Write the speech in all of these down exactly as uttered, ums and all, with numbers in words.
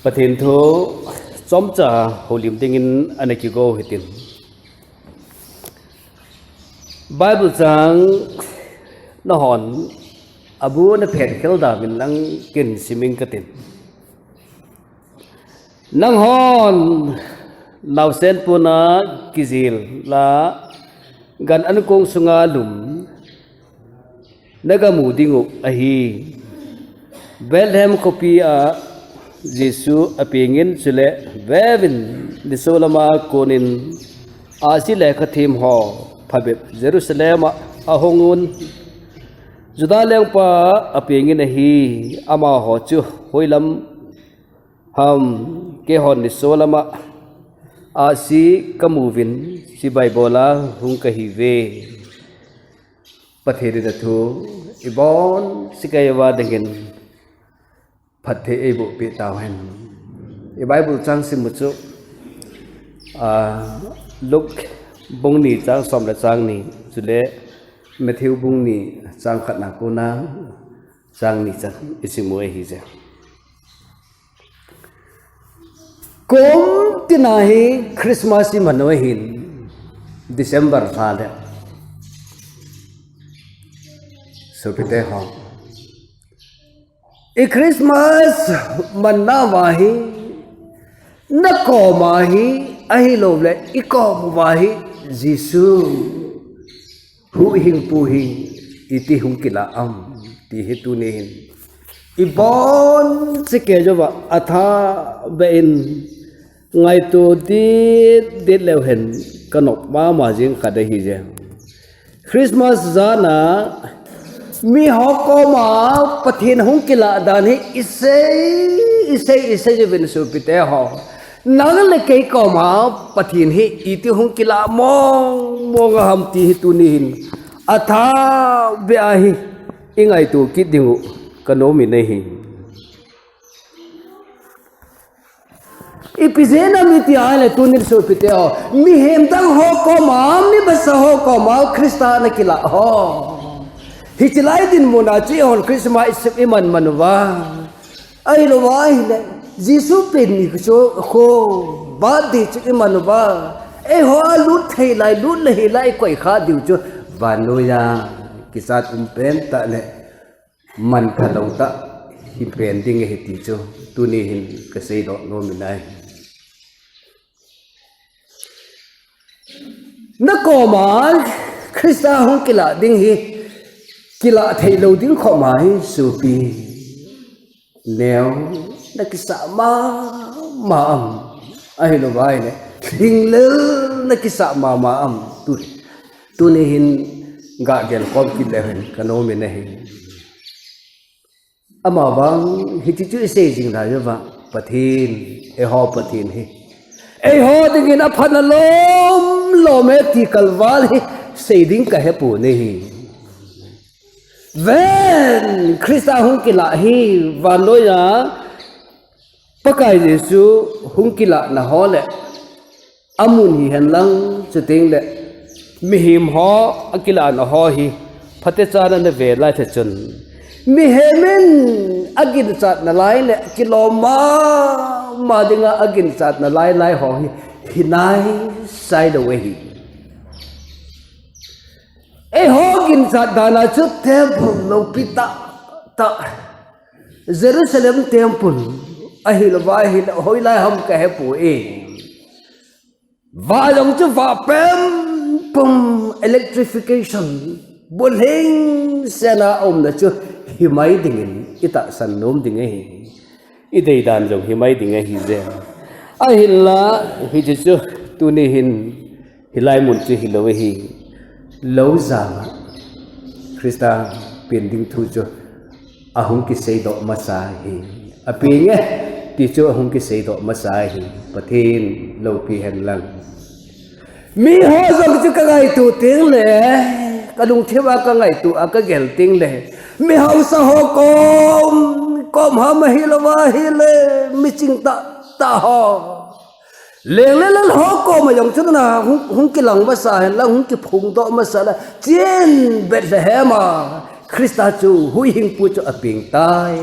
Pathen thu chomcha houlim dingin ana kigo hitin. Bible chang nahon abu naphet khel dauvin lang kin siming katin. Nanghon naosen puna kijil la gan ankong sunga lum nagamu dingu ahi. Bethlehem khopi a Jesu apengin chule vevin nisolama konin ahsi lekhathem ho phabep Jerusalem a ahungun Juda lengpa apengin ahi. Amaho chu hoilam ham keihon nisolama ahsi kamuvin chibai bola hung kahiuve. Pathen in athu ibon sikaiva dingin phatthei eiboh peh tauhen. I Bible chang simu chu, ah, Luke bung ni chang som le chang ni, chule Matthew bung ni chang khatna kona chang ni chan isimu ahije. Kum tina hi Christmas imanu ahin, December lha le. Sopite ho, i Christmas manna uva hi, nakoma hi, ahilouleh ikoma uva hi Jesu huhhingpu hi iti hung kilah am ti hi tuni hin ibon chikei jouva athabeh in ngaito dit dit leuhen kanop mama jing khat ahije. Christmas jana miho koma Pathen hung kilah dan hi isei, isei, isei jouvin sopite ho, nang le kei koma Pathen hi iti hung kilah mong mong aham ti hi tuni hin athabeh ahi, ingaito kit dingu kanomin ahi. Ipi jeh ham iti ahile tunin sopite ho, mihem dang ho koma, mi basa ho koma Christa ana kilah ho, hiche lai dinmuna chu eihon Christmas iman man uva, ahilouva ahile Jesu pen ni chu kho, birthday chu iman uva, eiho alut thei lai, lut le hila ikoi kha diu chu vannoiya kichat um pentah le man phalou tah hi pen ding ahi ti chu tuni hin kaseidoh nomin ahi. Nakoma Christa hung kilah ding hi, kilah theilou ding khoma hi sopi, neo nakisah mama am, ahilouva ahile lhinglel nakisah mama am, tu, tuni hin gah gelkhom kit leuhen kanomin ahi. Amavang hiche chu isei jing laiyuva, Pathen, eiho Pathen hi eiho dingin aphatna lom lom e ti kalval hi sei ding kahepon ahi. Ven, Christa hung kilah hi vannoiya Pakai Jesu hung kilahna ho le amun hihen lang, chutengle mihem ho akilahna ho hi phatechan ana ve lai thei chun, mihem in aginchatna lai le kilom mama dinga aginchatna lai lai ho hi hinai sailou ahi. Eiho ginchat dana chu temple loupi tahtah, Jerusalem temple, ahilouva ahile hoilai ham kahepoi. Vah jong chu vah pempum, electrification, bulhing sena aumna chu himai dingin itahsan nom ding ahi. Ideidan jong himai ding ahije. Ahinla hiche chu tuni hin hilai mun chu hilou ahi. Loujanga Christa pen ding thu chu ahung kiseidoh masa ahi. Apenge ti chu ahung kiseidoh masa ahi. Pathen loupi hen lang. Miho jong chu kangaito tengle, kalungthima kangaito a kagel tengle, mihaosa ho kom kom ham ahilouva ahile miching tahtah ho, leng le lal ho koma jong chu na hung, hung kilang masa hen lang, hung kiphongdoh masa la, chen Bethlehem a Christa chu huhhingpu chu apeng tai.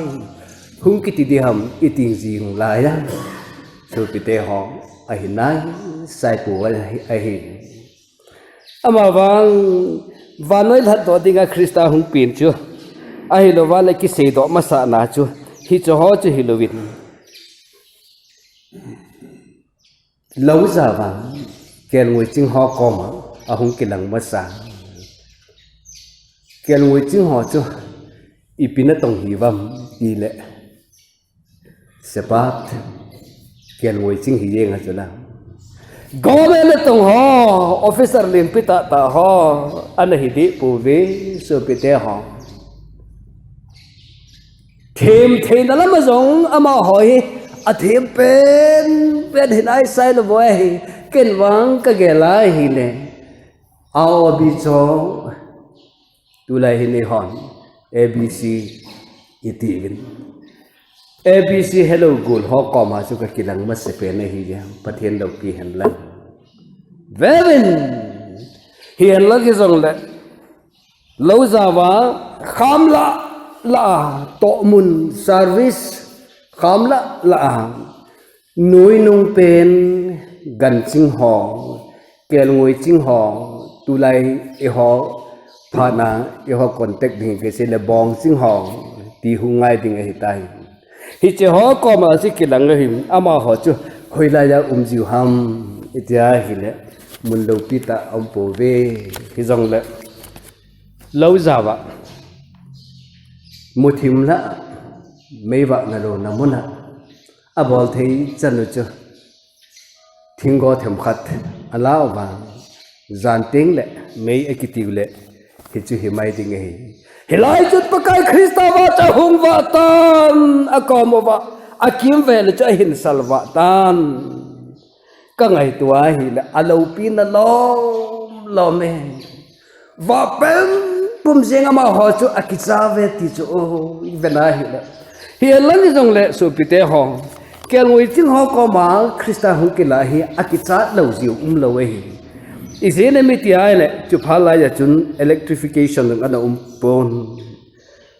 hung kiti ding ham iti jing lai a. Sopite ho, ahi nai, saipu ahi. Amavang, vannoi lhatdoh dinga Christa hung pen chu, ahilouva le kiseidoh masana chu, hiche ho chu hilouvin, lou java, kelngoi ching ho koma ahung kilang masa. Kelngoi ching ho chu ipi natong hiuvem tile, shepherd, kelngoi ching hi jeng a chu la. Government natong ho, officer lenpi tahtah ho ana hideh pouve, sopite ho. Themtheina lama jong amaho hi athem penpen hi naisai louvu ahi. Ken vang kagel a ahile, A O B cho, tulai hin eihon A B C itiuvin, A B C helou gol ho koma chu kakilang masapen ahi, Pathen loupi henlang. Veuvin, hihen lang hijongle, lou java, kham lah lah a, tohmun service, kham lah lah a, noinung pen, ganching ho, kelngoi ching ho, tulai eiho phatna, eiho contact ding kisei le bong ching ho, ti hung ngai ding ahitai. Hiche ho koma chu kilang ahin, amaho chu hoilaiya um jiu ham iti ahile, mun loupi tah aum pouve. Hijongle, lou java, muthim lah a, meivah nalouna mun a, abol thei chanu chu, thinggo themkhat alau vang, jan tengle mei akitiu le, hichu himai ding ahi. Hilai chun Pakai Christa vahchoi ahung vah tan, akom uva akimvel chu ahin salvah tan. Kangaito ahile, aloupina lomlom e. Vah pempum jeng amaho chu akicha uve ti chu, o, ivena ahile, hihen lang hijongle sopite ho, kelngoi ching ho koma Christa hung kilah hi akichat lou jiu umlou ahi. Ijeh inem iti ahile, chuphat laiya chun electrification ana umpon.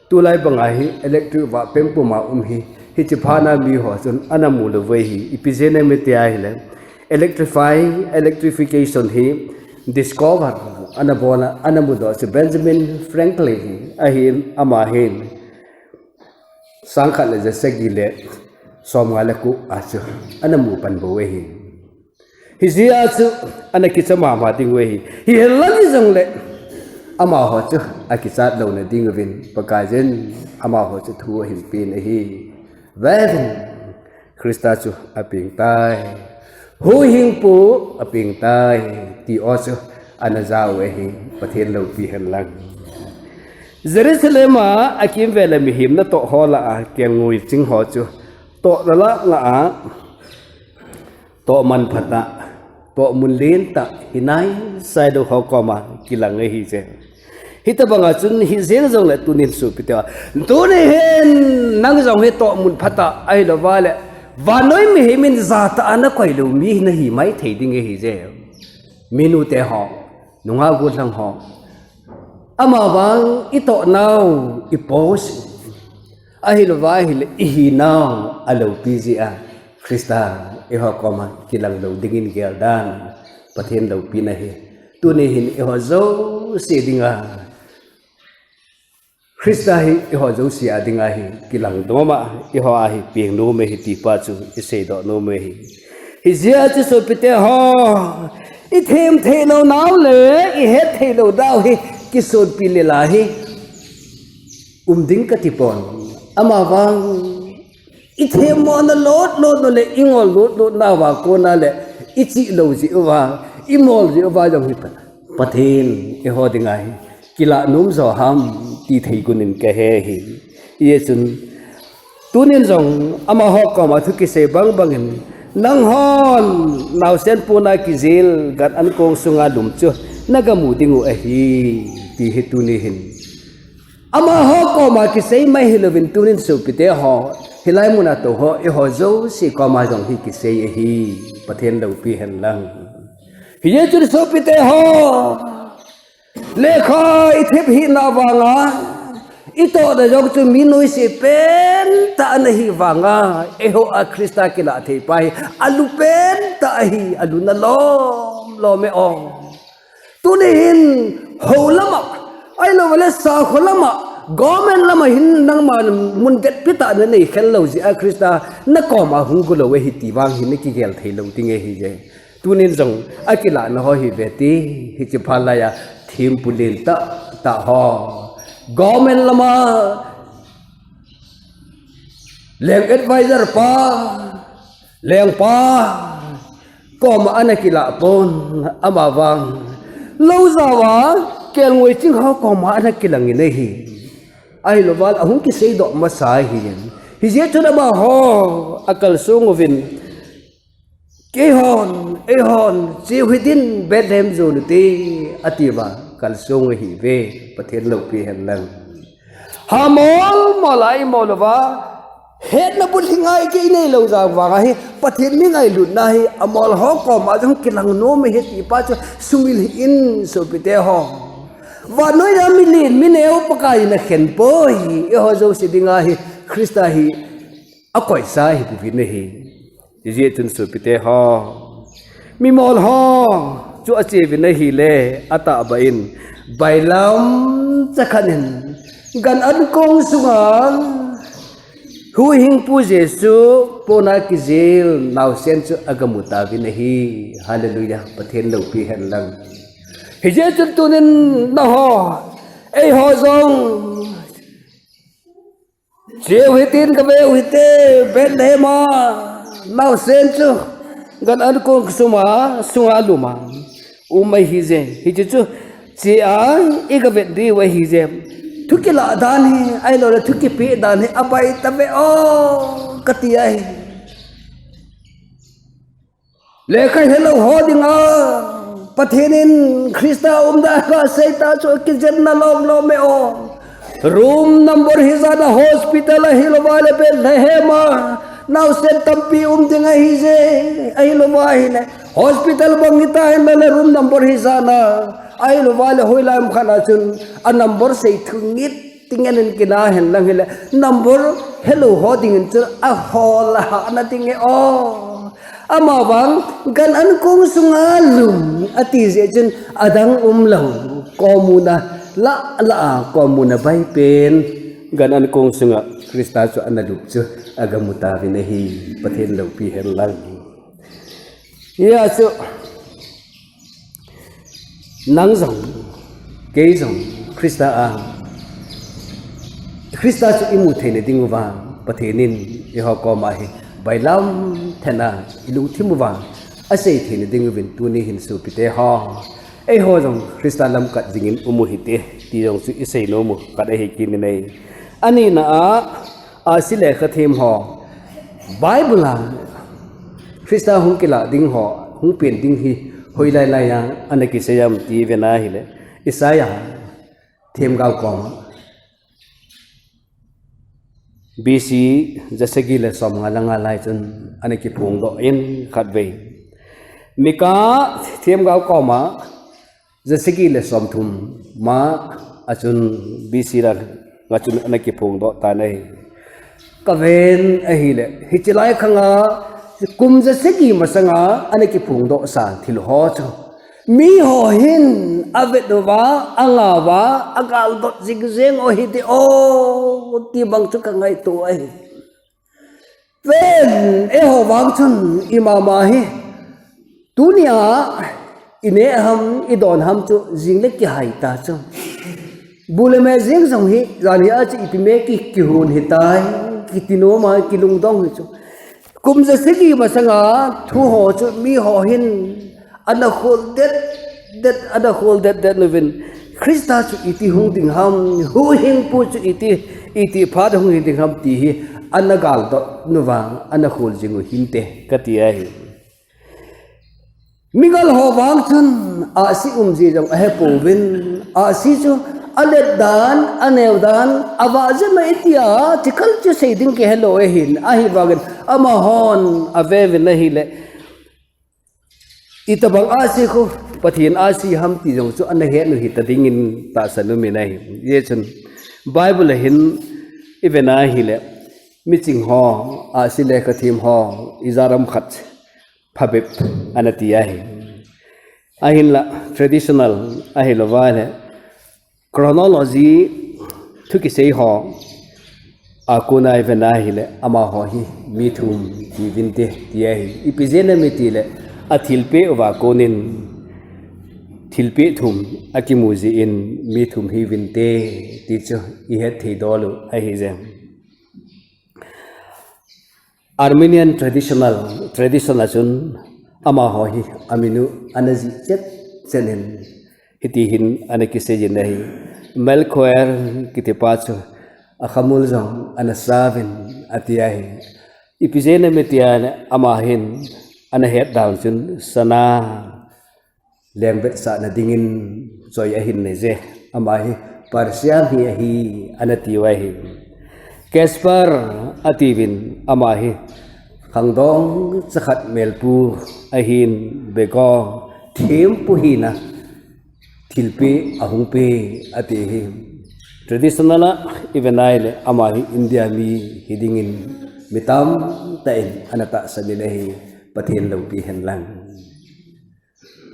Tulai banga hi electric vah pempuma um hi, hiche phatna miho chun ana mu louve hi. Ipi jeh inem iti ahile, electrify, electrification hi discover ana bol a, ana mudoh chu Benjamin Franklin ahin, ama hin sangkhat le jasagi le somnga le ko a chu ana mu pan bou ahi. Hijeh a chu ana kicha mama diu ahi. Hihen lang hijongle, amaho chu akichat louna diuvin Pakaiyin amaho chu thu ahin pen ahi. Veuvin, Christa chu apeng tai. Huhhingpu apeng tai, ti ho chu ana jao ahi. Pathen loupi henlang. Jerusalem a akimvel a mihem natoh ho lah a kelngoi ching ho chu tohna lah lah a, toh manphatah, toh mun lentah, hi naisai lou ho koma kilang ahije. Hitobanga chun hijeng jongle tunin sopite, tuni hin nang jong hi toh mun phatah ahilouvale vannoi mihem in jatah a nakoi lou mi nahi maithei ding ahije. Minute ho, nungah gollhang ho, amavang itohnau, i post, ahilouva ahile ihinau aloupi jeh a Christa eiho koma kilang lou dingin geldan, Pathen loupina ahi. Tuni hin eiho jouse dinga, Christa hi eiho jouse a dinga hi kilang nom a, eiho a hi peng nom ahi tipa chu iseidoh nom ahi. Hijeh a chu sopite ho, ithemthei lounau le ihetthei lounau hi kisonpi lel a hi um ding katipon. Amavang ithemmona lotlot nau le ingol lotlot nauva kona le ichih lou jeh uva, imol jeh uva jong hi Pathen eiho dinga hi kilah nom jo ham ti thei gunin kahe hi. Hijeh chun tunin jong amaho koma thu kisei bangbangin, nanghon naosen pona kijil gan ankong sunga lum chu nagamu dingu ahi, ti hi tuni hin amaho koma kisei mai hilouvin tunin sopite ho, hilai muna tou ho eiho jouse koma jong hi kisei ahi. Pathen loupi henlang. Hijeh chun sopite ho, lekha ithep hina vanga itohna jong chu mi noise pen pen tah ana hi vanga, eiho a Christa kilah thei pa hi, alu pen tah ahi, alu na lom lom e o. Tuni hin, ho lama, ahilou le sakho lama, government lama hin nangma mun det pi tah na nei khel lou jeh a Christa na koma hung gu lou e hi ti vang hin na kigel thei lou ding e hi je. Tunin jong akilah na ho hi ve ti, hiche phat lai a thempu len tah tah ho. Government lama leng advisor pa, lengpa, koma ana kilah pon, ama vang. Lou jao a, kelngoi ching ho koma ana kilang in ahi. Ahilou vale, ahung kisei doh masa ahi. Hijeh chun amaho, akalsong uvin. Keihon, eihon, cheu hitin Bethlehem jon u te, ati uva, kalsong ahi ve, Pathen loupi hen lang. Ha mol mol a imol uva, hetna bulhi ngai kei nei lou jeh vang ahi, Pathen mi ngailutna hi, amol ho koma jong kilang nom e ti pa chu sumil hih in sopite ho. Vannoi a milen, mineo Pakai in akhen poi, eiho jouse dinga hi, Christa hi, akoisa hi buvin ahi. Hijeh chun sopite ho. Mimol ho chu ache uvin ahile, atahbeh in, bailam chakhat in, gan an kong sunga, huhhingpu Jesu, pona kijil, naosen chu agamu tauvin ahi. Hallelujah, Pathen loupi hen lang. Hijeh chun tunin nangho, eiho jong, cheu hitin kaveu hite, Bethlehem a, naosen chu, gan an kong suma, sunga luma, um ahi je, hiche chu, chea, igavet diu ahi je, thu kilah dan hi, ahilou le thu kipeh dan hi, abai tave o, kati ahi. Lekha helou ho dinga, Pathen in Christa umdan asei tah chu kijenna lom lom e o. Room number hijat a hospital ahilou vale Bethlehem a, naosen tampi um ding ahi je, ahilou vale. Hospital bang hita henlang le room number hijat a, ahilou vale hoilai um khat a chun, a number sei thengin, Ti ngen in kina hen lang hile, number helou ho dingin chu ahol a hahna ding e o. Amavang, gan an kong sunga lum, ati jeh chun adang umlou, komu na, la, la a, komu na bai pen, gan an kong sunga Christa chu ana lup chu, agamu tauvin ahi, Pathen loupi hen lang. Hijeh chun, nang jong, kei jong, Christa a, Christa chu imu theina diuva, Pathen in eiho koma hi, bailam tah a, ilungthim uva, asei theina diuvin tuni hin sopite ho. Eiho jong, Christa lamkat jingin um u hite, ti jong chu isei nom u, khat ahi kit in ahi. Ani na a, Ahsi lekha them ho, Bible a Christa hung kilah ding ho, hung pen ding hi, hoilai lai a, ana kisei ham ti vena hile, Isaiah themgao koma, B C jasagi le somnga le nga lai chun, ana kiphongdoh in khatvei. Mika themgao koma, Jasagi le somthum ma a chun B C lang a chun ana kiphongdoh tan ahi. Kaven ahile, hiche lai khanga kum jasagi masanga ana kiphongdoh sa thil ho chu. Miho hin avet uva, angah uva, agaldot jingjeng u hite o, ti bang chu kangaito ahi. Ven, eiho vang chun, imama hi. Tunia, ineh ham, idon ham chu, jing le kihai ta chu. Bu le me jing jong hi, jan hi a chu ipi me ki, kihun hitai, kiti nom a, kilungdong hi chu. Kum jasagi masanga, thu ho chu, miho hin, ana khol det, det, ana khol det, det uvin. Christa chu iti hung ding ham, huhhingpu chu iti, iti phat hung hi ding ham ti hi, ana galdot uva, ana khol jing u hinte, kati ahi. Migal ho vang chun, ahsi umji jong ahepouvin, ahsi chu, alet dan, aneo dan, avah jeh ma itia, chikal chu sei ding kihelou ahin, ahivangin, amahon, ave uvin ahile, Itobang ahsi khu, Pathen ahsi ham ti jong chu ana het u hita dingin tahsan um in ahi. Hijeh chun Bible a hin iven ahile, miching ho, ahsi le khathem ho, ijaram khat phabep ana ti ahi. Ahinla traditional ahilouva le chronology thu kisei ho a kona iven ahile amaho hi mi thum hiuvinte ti ahi. Ipi jeh ham itile athilpeh uva konin thilpeh thum akimu jeh in mi thum hiuvinte ti chu ihet thei dol u ahi jeng. Arminian traditional, tradition a chun amaho hi amin u ana jih chet chet in hiti hin ana kisei jin ahi. Melchior kitipa chu akhamul jong ana sauvin ati ahi. Ipi jeh ham itile ama hin ana het dan chun sana lengvetsahna dingin choi ahin nei je. Ama hi Persia mi ahi ana tiu ahi. Caspar atiuvin ama hi khangdong chakhat melpu ahin, bego thempu hina thilpeh ahung pe ati hi. Traditional a iven ahile ama hi India mi hidingin mi tamtah in ana tahsan in ahi. Pathen loupi hen lang.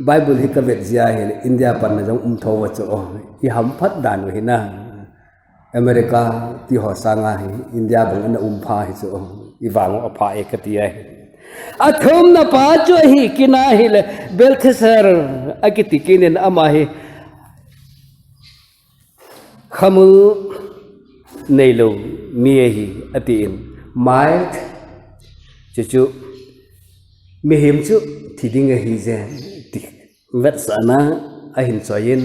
Bible hi kavet jeh ahile India panna jong um thouva chu o, ihamphat dan u hina. America ti ho sanga hi India bang ana um pha hi chu o, ivang u apha e kati ahi. Athumna pa chu ahi kit ahile Belteshazzar akiti kit in ama hi khamul neilou mi ahi atin, might, chuchu mihem chu thi ding ahi je ti vetsahna ahin choi in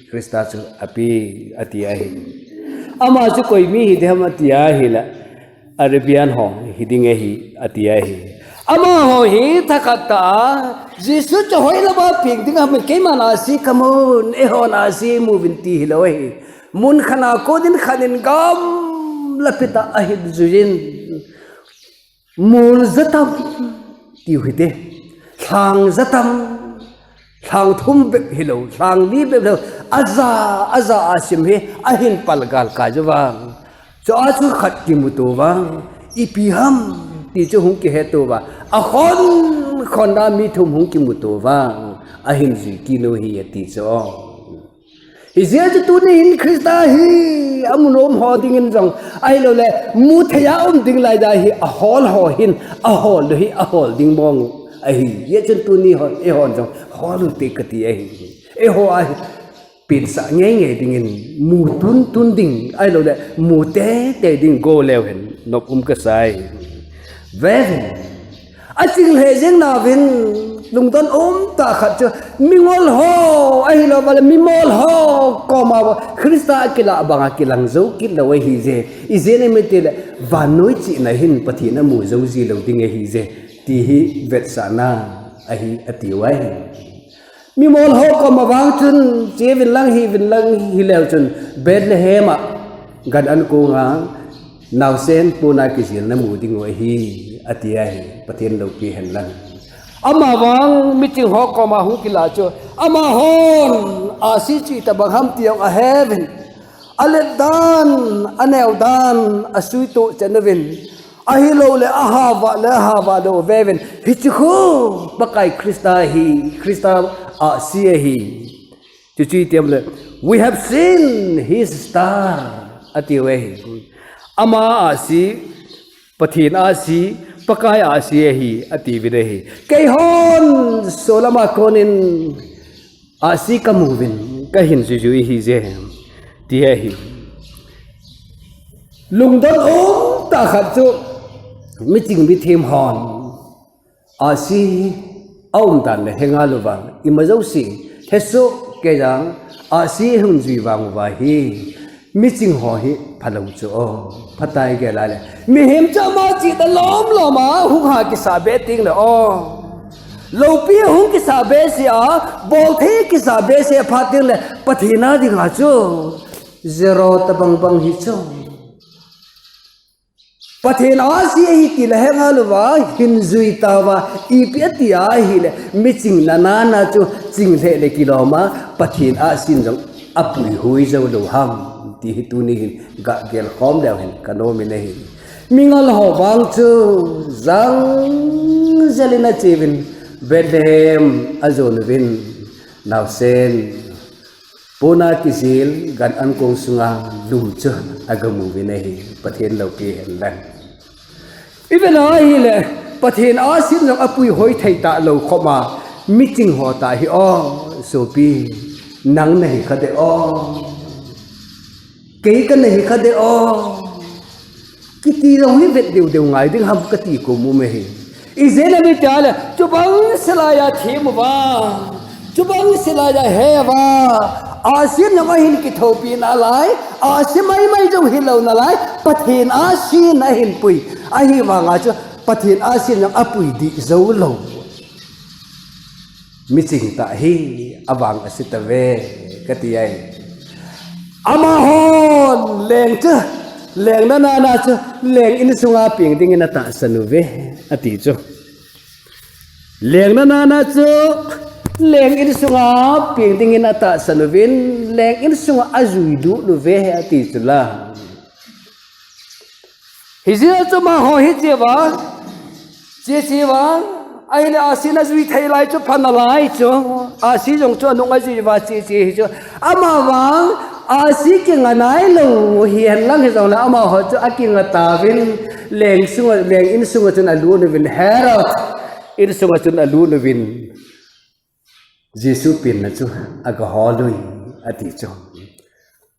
Christa chu ape ati ahi. Ama chu koi mi hidem ati ahile Arabian ho hiding ahi ati ahi. Amaho hi thakhat tah a Jesu chu hoilama peng ding ham, keiman ahsi kamun, eihon ahsi muvin ti hilou ahi. Mun khat a konin khat in gamla pet a ahin juiyin, mol jatam tiu hite, lhang jatam, lhang thum bep hilou, lhang li bep hilou, aja aja a sim hi ahin palgal kai jou vang. Chua chu khat kimuto vang, ipi ham ti chu hung kiheto vang, akhon khon a mi thum hung kimuto vang, ahin jui kit u ahi ati chu. Hijeh chun tuni hin Christa hi amu nom ho dingin jong ahiloule mu thei a um ding lai a hi ahol ho hin ahol u hi ahol ding mong u ahi. Hijeh chun tuni hon eihon jong hol u te kati ahi. Eiho a hi pensah ngeingei dingin mu tuntun ding ahiloule mu teitei ding go leu hen nop um kasai. Veuvin, aching lheh jeng nauvin lungdon umtah khat chu mingol ho ahiloule mimol ho koma Christa akilah banga kilang jou kit lou ahije. Ijeh inem itile vannoi chihna hin Pathen amu jou ji lou ding ahije ti hi vetsahna ahi atiu ahi. Mimol ho koma vang chun, cheuvin lang hiuvin lang hileu chun Bethlehem a gan an konga naosen pona kijilna mu dingu ahi ati ahi. Pathen loupi hen lang. Amavang miching ho koma hung kilah chu amahon ahsi chu itobang ham ti jong aheuvin, alet dan, aneo dan asuitoh chet uvin, ahiloule ahava le ahava lou veuvin, hiche khu Pakai Christa ahi, Christa ahsi ahi. Chuchu iti ham le, We have seen his star, atiu ahi. Ama ahsi, Pathen ahsi, Pakai ahsi ahi, atiuvin ahi. Keihon solama konin ahsi kamuvin, kahin juijui ahije, ti ahi. Lungdon umtah khat chu miching mithem hon ahsi aumdan le henga lou vang ima jouse hesoh kei jong ahsi hung jui vang uva hi miching ho hi phalou chu o, phatai gel a le mihem chu ama chihna lom lom a hung ha kisah be tengle o, loupi hung kisah behseh a, bolthei kisah behseh phat tengle Pathen a dinga chu zero tobang bang hi chu. Pathen ahsi ahi tile henga louva hin jui tauva, ipi ati ahile miching nana chu ching lheh le kilom a Pathen ahsin jong apuihui jou lou ham ti hi tuni hin gah gelkhom leu hen kanom in ahi. Mingal ho vang chu jang jel in ache uvin, Bethlehem ajon uvin, naosen pona kijil gan ankong sunga lum chu agamu uvin ahi. Pathen loupi hen lang. Ivet a ahile, Pathen asen jong apui hoi thei talou khop a, miching ho tah hi o, sopi, nang nahi kha de o. Kei kana hi kha de o. Kiti jong hi vet deu deu ngai ding ham kati kom um ahi. Ijeh inem itile, chubang seh laiya them uva, chubang seh laiya he uva, asen jong ahin kithopi nalai, ase maimai jong hilou nalai, Pathen asen ahin pui. Ahivanga chu Pathen asen jong apui dih jou lou miching tah hi avang ase tave, kati ahi. Amahon leng chu, leng nana chu, leng insunga peng dingin atahsan uve, ati chu. Leng nana chu, leng insunga peng dingin atahsan uvin, leng insunga ajui lut uve, ati chu la. Hijeh a chu amaho hiche uva, che che uva, ahile ase ajui thei lai chu pha nalai chu, ase jong chu anung ajui uva che che hi chu. Amavang ase kinga nailou hihen lang hijongle amaho chu akinga tauvin, leng sunga, leng insunga chun alut uvin, Herod insunga chun alut uvin. Jesu penna chu agahol ui, ati chu.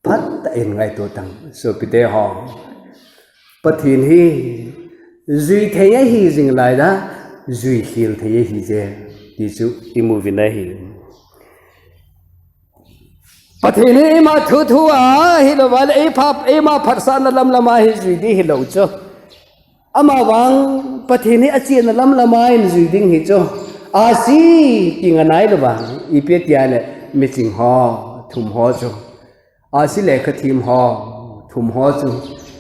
Phatah in ngaito tang, sopite ho. Pathen hi jui thei ahi jing laija, jui khel thei ahije, ti chu imu uvin ahi. Pathen hi eima thuthu a hilouva le, eipha, eima phatsahna lamlam a hi jui ding hilou chu. Amavang Pathen hi achena lamlam a in jui ding hi chu. Ase kinga nailouva, ipi tia le, miching ho, thum ho chu. Ase lekha them ho, thum ho chu.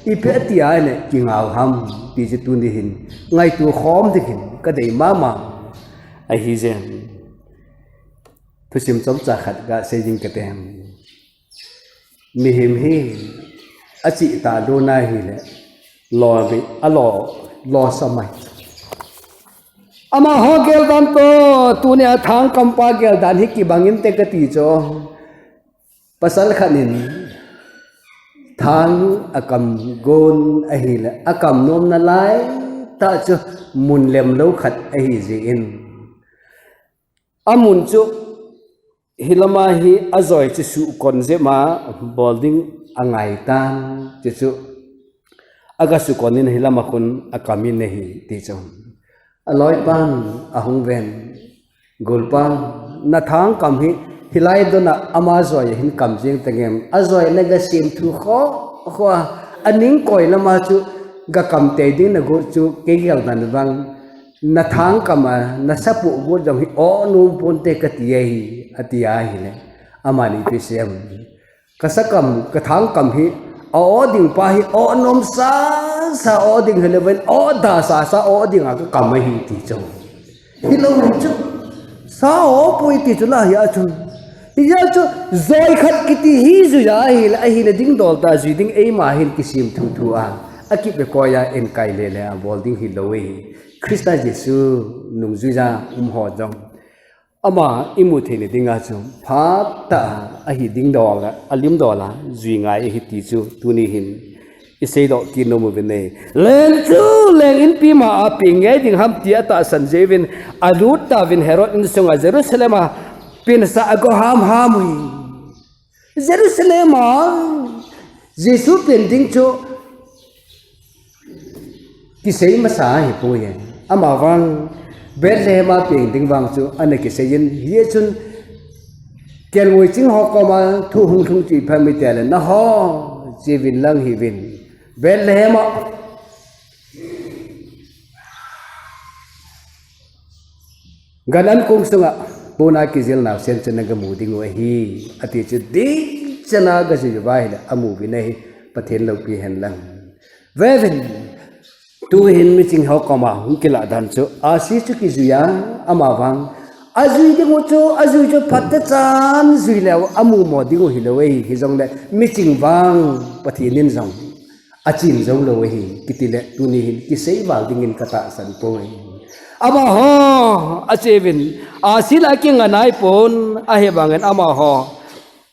Ipi tia le, kingau ham, ti chu tuni hin ngaito khom ding hin kadei mama ahije. Thusim chomcha khat gasei ding kate. Mihem hi achih talou na hile, lo mi, alo, losam ahi. Amaho geldan toh tunia thangkampa geldan hi kibang inte kati chu. Pasal khat in thang akam gon ahile, akam nom nalaitah chu mun lemlou khat ahijeh in, amun chu hilama hi ajoi chu suhkon jep ma bol ding angaitan, chuchu agasuhkon in hilama khun akam in ahi, ti chu. Aloipan ahung ven, Golpa, nathangkam hi hilai dona ama joi ahin kam jeng tangem? Ajoi nagasem thu kho kho a, aning koi lama chu gakam tei ding nagot chu kei geldan vang, nathangkam a nasapoh got jong hi o nom ponte kati ahi, ati ahile, amani ipi asei em? Kasakam, kathangkam hi, a-o ding pa hi, o nom sasa o ding hilouvin, o da sasa o dinga kakam ahi ti chu. Hilou chu, sa o poi ti chu la hia chun. Hia chu, joi khat kiti hi jui ahile, ahina dingdol tah jui ding eima hin kisem thuthu a, akip le koi a enkai lele a bol ding hilou ahi. Christa Jesu nungjuija um ho jong ama imu theina dinga chu phatah a ahi dingdol a, alimdol a jui ngai ahi ti chu tuni hin iseidoh kit nom uvin ahi. Leng chu leng inpi ma a peng ngai ding ham ti atahsan jeh uvin alut tauvin Herod insunga Jerusalem a pensa ago hamham ui. Jerusalem a Jesu pen ding chu kisei masa ahipoi. Amavang Bethlehem a peng ding vang chu ana kisei in, hichun kelngoi ching ho koma thu hung lhung chu ipi ham itile, naho cheuvin lang hiuvin, Bethlehem a gan ankong sunga pona kijil naosen chu nagamu dingu ahi, ati chu dingchana gajui uva ahile amu uvin ahi. Pathen loupi hen lang. Veuvin, tuhin miching ho koma hung kilah dan chu ahsi chu kijui a, amavang ajui dingu chu, ajui chu phatechan jui leu amumo dingu hilou ahi. Hijongle miching vang Pathen in jong Achin jou lou ahi, kiti le tuni hin kisei val dingin katahsan poi. Amaho, acheuvin, ahsi la kinga naipon, ahivangin amaho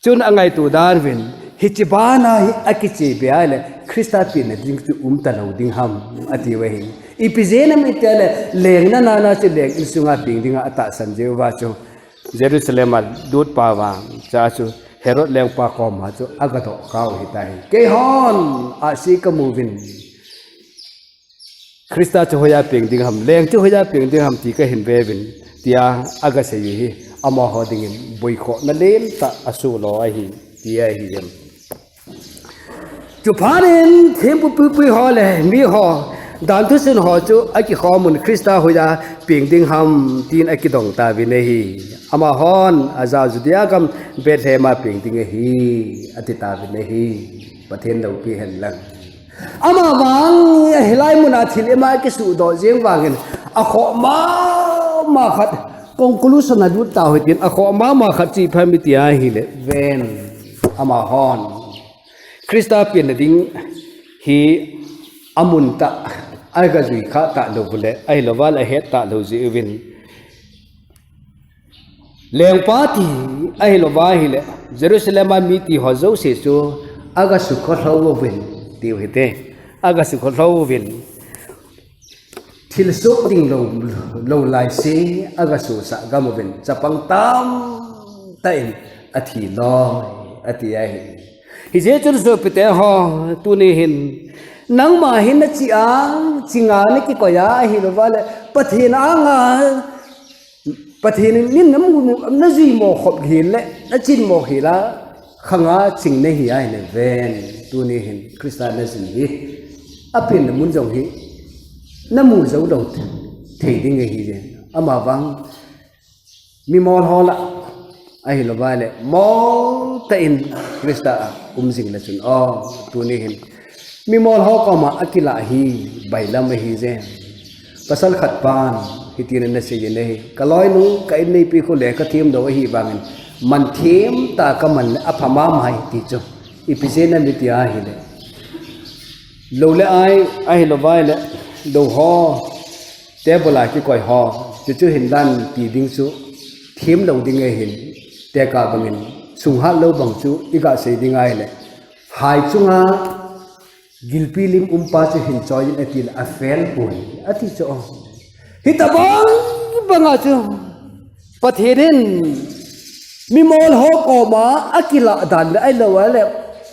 chun angaito dan uvin, hiche bana hi akiche be a le, Christa penna ding chu um talou ding ham, ati uve. Ipi jeh ham itile, lengna nana chu leng insunga peng dinga atahsan jeh uva chu, Jerusalem a lut pa vang, cha chu Herod lengpa koma chu agadoh kha u ahitai. Keihon, ahsi kamu uvin. Christa chu hoiya peng ding ham, leng chu hoiya peng ding ham ti kahin ve uvin, tia agasei u hi, amaho dingin boikhohna lentah asoh lou ahi, ti ahi em. Chuphat in thempu puipui ho le miho, danthu sun ho chu akikhom un Christa hoiya peng ding ham tin akidong tauvin ahi. Amahon ajah u Judea gam Bethlehem a peng ding ahi, ati tauvin ahi. Pathen loupi hen lang. Amavang hilai muna thil ima kisuhdoh jeng vangin akhoh mama khat, conclusion alut tau hitin, akhoh mama khat chu ipi ham iti ahile, ven, amahon Christa penna ding hi amun tah, agajui kha talou le, ahilouva le ahet talou jeh uvin, lengpa ti ahilouva ahile, Jerusalem a mi ti ho jouse chu agasukha lhou uvin, tiu hite, agasukha lhou uvin. Thilsoh ding lou, lou laise, agasosah gam uvin, chapang tamtah in athi loi, ati ahi. Hijeh chun sopite ho, tuni hin, nangma hin nachi a, chinga nakikoi a, ahilouva le, Pathen anga, Pathen in namu, najuimo khop hel le, nachinmo hel a, khanga ching nahi ahile ven, tuni hin Christa najin hi, apenna mun jong hi, namu jou lou thei ding ahi je. Amavang, mimol ho lah, ahilouva le, mol tah in Christa a um jing le chun, o, tuni hin, mimol ho koma akilah hi, bailam ahi je. Pasal khat pan, hitin anasei in ahi. Kaloinu, ka inneipi khu lekha themdoh ahivangin, man themtah a kaman le apha mama ahi ti chu. Ipi jeh ham iti ahile, lou le ai, ahilouva le, lou ho, table a kikoi ho, chuchu hinlan ti ding chu, themlou ding ahin, tekah bangin, sunghat lou bang chu, igasei ding ahile, hai chunga, gilpi lim umpa chu hin choi in atile afel poi, ati chu. Hitobang banga chu Pathen in mimol ho koma akilah dan le ahilouva le,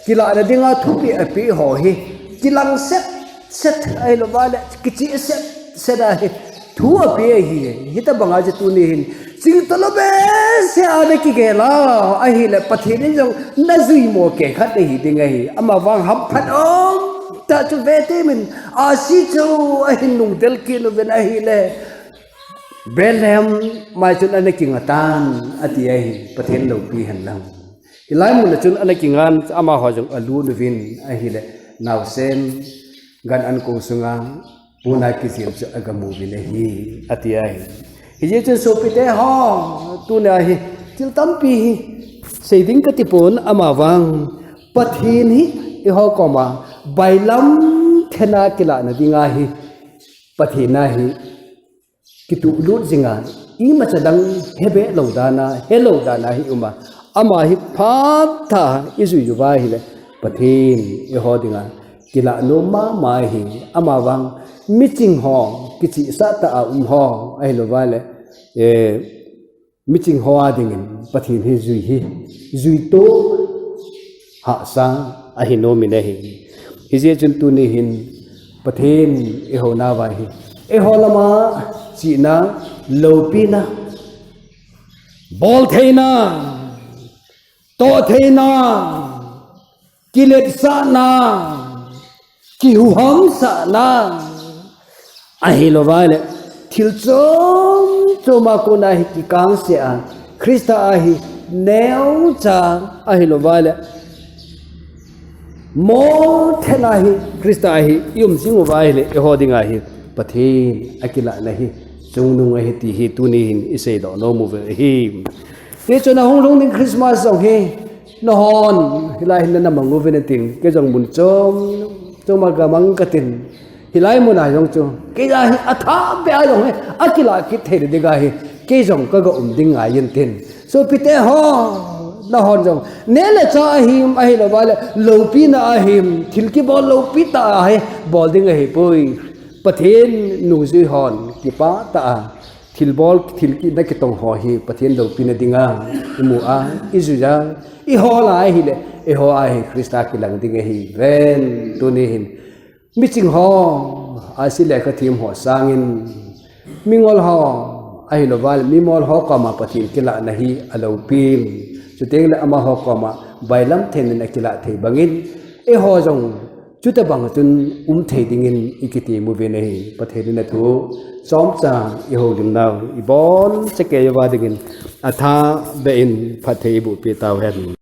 kilahna dinga thupeh apeh ho hi, kilang set set ahilouva le, kicheh set set ahi. Thu apeh ahi, hitobanga chu tuni hin, chingtah lou behseh a nakigel a, ahile Pathen in jong najuimo keh khat nahi ding ahi, amavang hamphat umtah chu vetemin, ahsi chu ahin nungdel kit uvin ahile, Bethlehem mai chun ana kinga tan, ati ahi, Pathen loupi hen lang. Hilai mun a chun ana kingan, amaho jong alut uvin ahile, naosen, gan an kong sunga, pona kijil chu agamu uvin ahi, ati ahi. Hijeh chun sopite ho, tuni a hi, thil tampi hi, sei ding kati pon amavang, Pathen hi, eiho koma, bailam thena kilahna dinga hi, Pathen a hi, kituhlut jinga, imacha dang hebe lou dana, helou dana hi uma, ama hi phatah a ijui uva ahile, Pathen eiho dinga, kilah nom mama ahi, amavang, miching ho, kichehsah tah a um ho, ahilouva le, eh, miching ho a dingin, Pathen hi jui hi, juitoh, hahsa, ahi nom in ahi. Hijeh chun tuni hin, Pathen eiho nauva hi, eiho lama, chihna, loupina, boltheina, tohtheina, kiletsahna, kihuhamsahna, ahilouva le, thil chom choma kona hi kikangse a, Christa a hi neocha, ahilouva le, mol thena hi Christa a hi i um jing uva ahile, eiho dinga hi Pathen akilahna hi chungnung ahi ti hi tuni hin iseidoh nom uve ahi. Tichun ahung lhung ding Christmas jong hi, nahon, hilai hin nana mang uvin atin, kei jong mun chom, Tuma gamang katin. Hilai muna jong chu. Kei a hi atha be a jong hi. Akila kit thei ding ahi. Kei jong kaga um ding ngai in tin. Sopite ho. Nahon jong. Neh le chah ahim ahilouva le. Loupina ahim. Thil kibol loupi tah ahi. Bol ding ahipoi. Pathen nungjui hon. Kipah tah a. Thilbol, thil ki, nakitong ho hi, Pathen loupina dinga, imu a, ijui a, iho lai hile, eiho a hi, Christa kilang ding ahi, ven, tuni hin. Miching ho, ahsi le khathim ho sangin, mingol ho, ahilouva le, mimol ho koma Pathen kilahna hi, aloupin. Chuteng le amaho koma, bailam thei in akilah thei bangin, eiho jong, Chuti bang chun um thei dingin i kiti mu ve nei, Pathen in a thu chomcha i houlim nau, i bon chakei va dingin a tha be in phatthei i bu pe tau hen.